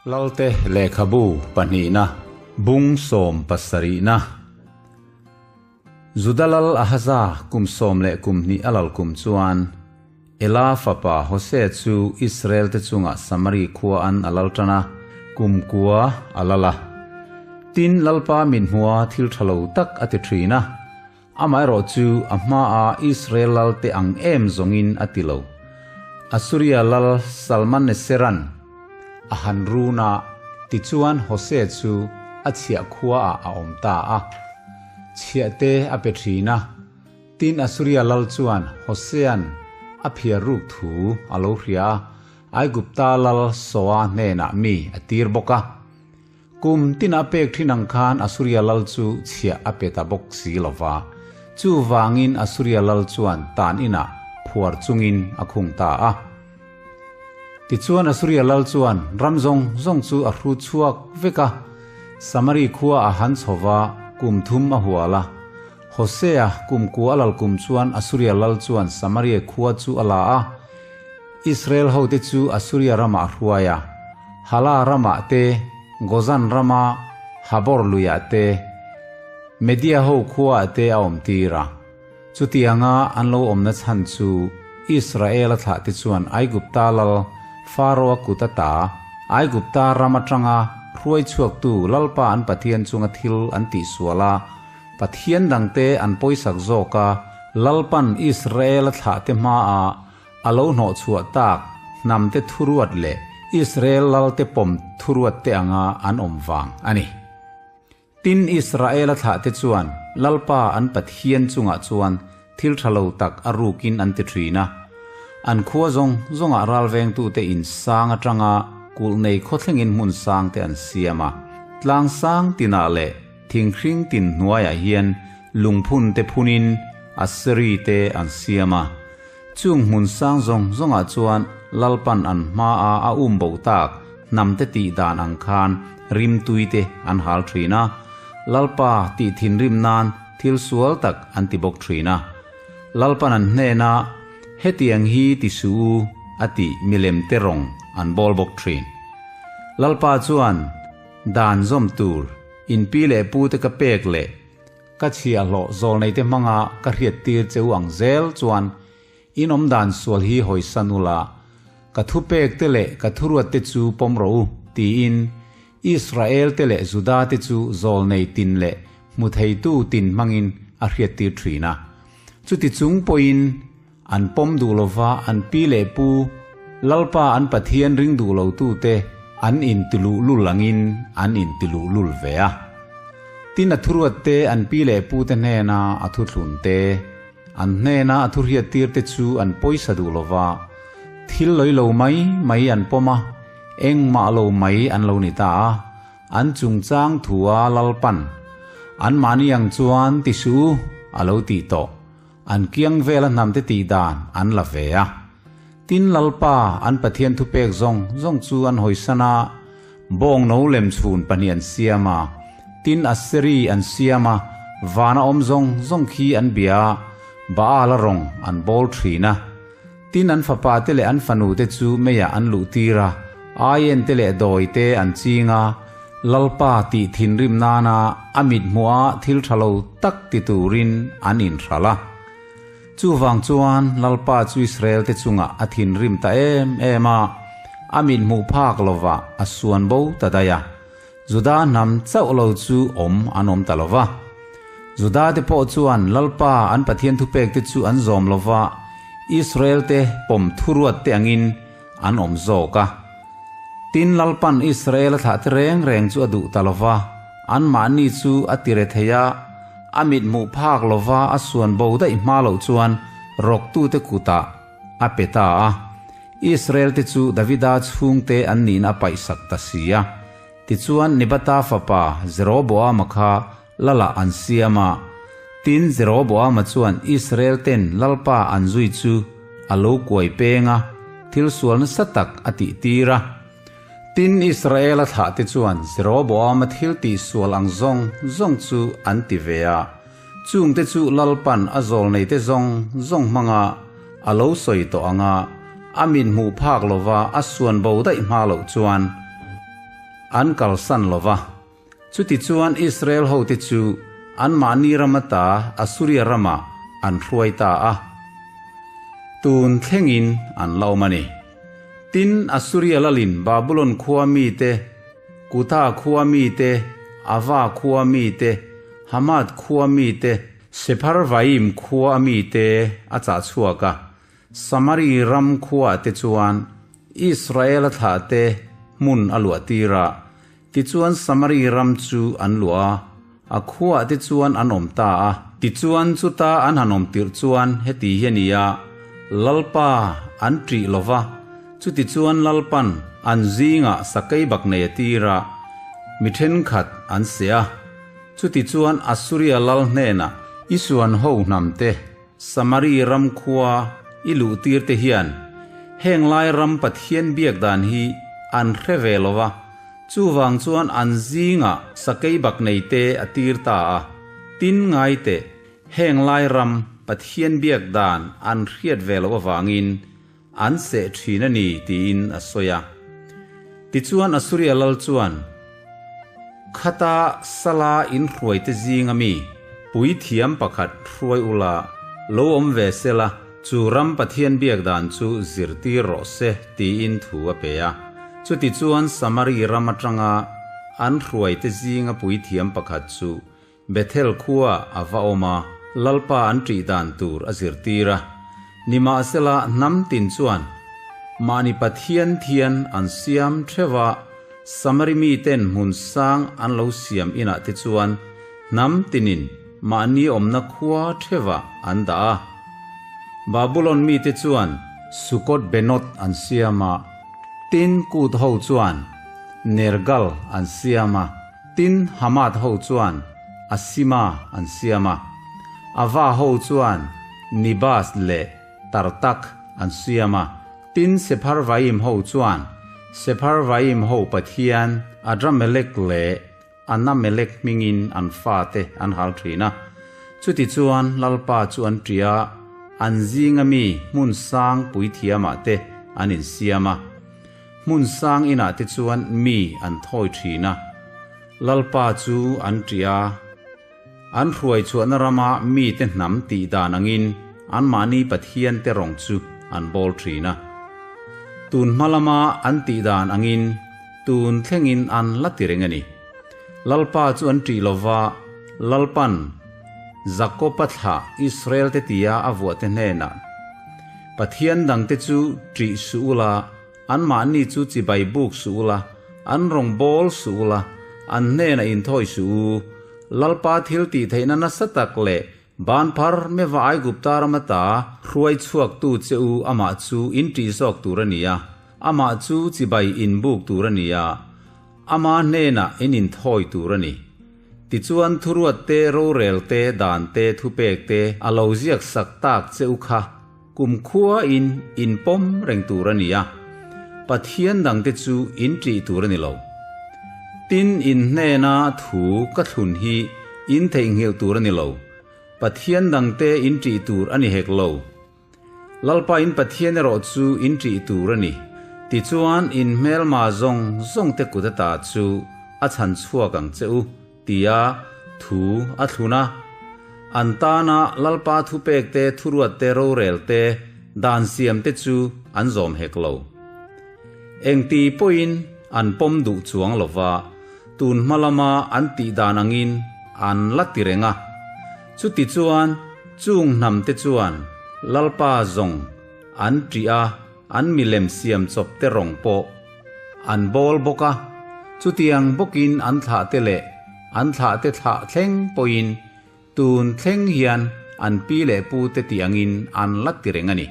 Lalte lehkhabu pahnihna, bung sawm pasarihna. Juda lal Ahaza kum sawm leh kum hnih a lal kum chuan Ela fapa Hosea chu Israel te chungah Samari khua an a lal tan a, kum kua a lal a. Tin, Lalpa mithmua thil tha lo tak a ti thin a, amaherawh chu a hmaa Israel lal te ang em zawngin a ti lo. Assuria lal Salmaneseran a han run a, tichuan Hosea chu a chhiah khuaah a awm ta a. Chhiah te a pe thin a. Tin, Assuria lal chuan Hosea'n a phiar ruk thu a lo hria a, Aigupta lal Soa hnenah mi a tir bawk a. Kum tina pek thin ang khan Assuria lal chu chhiah a pe ta bawk si lo va. Chuvangin Assuria lal chuan tan inah phuar chungin a khung ta a. Tichuan Assuria lal chuan ram zawng zawng chu a hru chhuak vek a, Samari khua a han chho va, kum thum a hual a. Hosea kum kua a lal kum chuan Assuria lal chuan Samaria khua chu a la a, Israel hote chu Assuria ramah a hruai a, Hala ramah te, Gozan rama Habor luiah te, Media ho khuaah te a awmtir a. Chutianga an lo awmna chhan chu Israel-a thlahte chuan Aigupta lal Faro-a kut ata Aigupta ram atanga hruai chhuaktu Lalpa an Pathian chunga thil an tihsual a, Pathian dangte an pawisak zawk a, Lalpan Israel-a thlahte hmaah a lo hnawhchhuah tak hnamte thuruat leh Israel lalte pawm thuruatte anga an awm vang a ni. Tin, Israel-a thlahte chuan Lalpa an Pathian chungah chuan thil tha lo tak a rukin an ti thin a. An khua zawng zawngah ralvengtute in sang atanga kulh nei khawthlengin hmun sangte an siam a. Tlang sang tinah leh Thinghring tin hnuaiah hian lungphun te phunin Aseri te an siam a. Chung hmun sang zawng zawngah chuan Lalpan an hmaa a um bo tak hnam te tih dan ang khan rimtui te an hal thin a. Lalpa tih thinrim nan thil sual tak an ti bawk thin a. Lalpan an hnenah, Hetiang hi ti suh u, a tih milem te rawng an bawl bawk thin. Lalpa chuan dan zawm tur In pi leh pu te ka pek leh ka chhiahhlawh zawlneite hmanga ka hriattir che u ang zel chuan in awmdan sual hi hawisan ula, ka thupek te leh ka thuruat te chu pawm rawh u, tiin Israel te leh Juda te chu zawlnei tin leh hmu theitu tin hmangin a hriattir thin a. Chuti chung pawhin an pawm duh lova an pi leh pu Lalpa an Pathian ring duh lotute an intiluhlul angin an intiluhlul ve a. Tin a thuruatte an pi leh pute hnena a thuthlun te, an hnena a thuhriattir te chu an pawisa duh lova, thil lawih lo mai mai an pawm a, engmah lo mai an lo ni ta a, an chungchang thua Lalpan anmahni ang chuan ti suh u a lo tih tawh. An kiang vela hnamte tih dan an la ve a. Tin Lalpa an Pathian thupek zawng zawng chu an hawisan a, bawng no lem chhun pahnih an siam a, tin Aseri an siam a, vana awm zawng zawng khi an bia a, Baal-a rawng an bawl thin a. Tin an fapa te leh an fanu te chu meiah an luh tir a, aien te leh dawi te an ching a, Lalpa tih thinrim nana a mit hmuha thil tha lo tak ti turin an inhralh a. Chuvang chuan Lalpa chu Israel te chungah a thinrim ta em em a, a mit hmuh phak lovah a suan bo ta daih a. Juda hnam chauh lo chu awm an awm ta lo va. Juda te pawh chuan Lalpa an Pathian thupek te chu an zawm lo va, Israel te pawm thuruat te angin an awm zawk a. Tin, Lalpan Israel a thlah te reng reng chu a duh ta lo va, anmahni chu a ti re thei a, a mit hmuh phak lo va a suan bo daih hma loh chuan rawktute kutah a pe ta a. Israel te chu Davida chhungte an nihna a paihsak ta si a. Tichuan Nebata fapa Jeroboama kha Lalah an siam a. Tin, Jeroboama chuan Israel ten Lalpa an zui chu a lo kuai peng a, thil sual nasa tak a tihtir a. Tin, Israel-a thlahte chuan Jeroboama thil tihsual ang zawng zawng chu an ti ve a. Chungte chu Lalpan a zawlneite zawng zawng hmanga a lo sawi tawh ang a, a mit hmuh phak lova a suan bo daih hma loh chuan. an kalsan lo va. Chutichuan Israel hote chu anmahni ram ata Assuria ramah an hruai ta a, tun thlengin an la awm a ni. Tin, Assuria lalin Babulon khua mite, Kutha khua mite, Ava khua mite, Hamath khua mite, Sepharvaim khua mite a chah chhuak a, Samari ram khuaah te chuan Israela thlahte hmun a luah tir a, tichuan Samari ram chu an luah a, a khuaah te chuan an awm ta a. Tichuan chuta an han awm tirh chuan heti hi a ni a, Lalpa an ṭih lo va, chutichuan Lalpan an zingah sakei bak nei a tir a, mi ṭhenkhat an seh a. Chutichuan Assuria lal hnenah i suan ho hnamte Samari ram khua i luh tir te hian heng lai ram Pathian biak dan hi an hre ve lo va, chuvang chuan an zingah sakei bak nei te a tir ta a. Tin ngai teh, heng lai ram Pathian biak dan an hriat ve loh avangin an seh thin a ni tiin a sawi a. Tichuan Assuria lal chuan, Khata sala in hruaite zinga mi puithiam pakhat hruai ula lo awm ve sela chu ram Pathian biak dan chu zirtir rawh se tiin thu a pe a. Chutichuan Samari ram atanga an hruaite zinga puithiam pakhat chu Bethel khua a va awm a, Lalpa an ṭih dan tur a zirtir a. Nimahsela hnam tin chuan mahni Pathian thian an siam ṭheuh a, Samari miten hmun sang an lo siam inah te chuan hnam tinin mahni awmna khua ṭheuhah an dah a. Babulon mite chuan Sukot Benoth an siam a, tin Kut ho chuan Nergal an siam a. Tin, Hamath ho chuan Asima an siam a, Ava ho chuan Nibas leh Tartak an siam a, tin Sepharvaim ho chuan Sepharvaim ho pathian Adramelek leh Anamelek hmingin an fate an hal thin a. Chutichuan Lalpa chu an ṭih a, an zinga mi hmun sang puithiamah te an insiam a. Hmun sang inah te chuan mi an thawi thin a, Lalpa chu an ṭih a, an hruai chhuahna rama mite hnam tih dan angin anmahni Pathian te rawng chu an bawl thin a. Tun hma lama an tih dan angin tun thlengin an la ti reng a ni. Lalpa chu an ṭih lova, Lalpan Jakoba thlah Israel te tia a vuahte hnenah, Pathian dangte chu ṭih suh ula, anmahni chu chibai buk suh ula, an rawn bawl suh ula, an hnenah inthawi suh u. Lalpa thil tih theihna nasa tak leh ban phar meva Aigupta ram ata hruai chhuaktu che u amah chu in ṭih zawk tur a ni a, amah chu chibai in buk tur a ni a, ama hnenah in inthawi tur a ni. Tichuan thuruat te, rorel te, dan te, thupek te a lo ziak sak tak che u kha kumkhua in in pawm reng tur a ni a, Pathian dangte chu in ṭih tur a ni lo. Tin, in hnena thu ka thlun hi in theihnghilh tur a ni lo, Pathian dangte in ṭih tur a ni hek lo. Lalpa in Pathian erawh chu in ṭih tur a ni. Tichuan, in hmelma zawng zawng te kut ata chu a chhan chhuak ang che u, tia thu a thlun a. An tana Lalpa thupek te, thuruat te, rorel te, dan siam te chu an zawm hek lo. Engti pawhin an pawm duh chuang lo va, tun hma lama an tih dan angin an la ti reng a. Chutichuan, chung hnamte chuan Lalpa zawng an ṭih a, an milem siam chawp te rawng pawh an bawl bawk a. Chutiang bawkin an thlahte leh an thlahte thlah thleng pawhin tun thleng hian an pi leh pute tih angin an la ti reng a ni.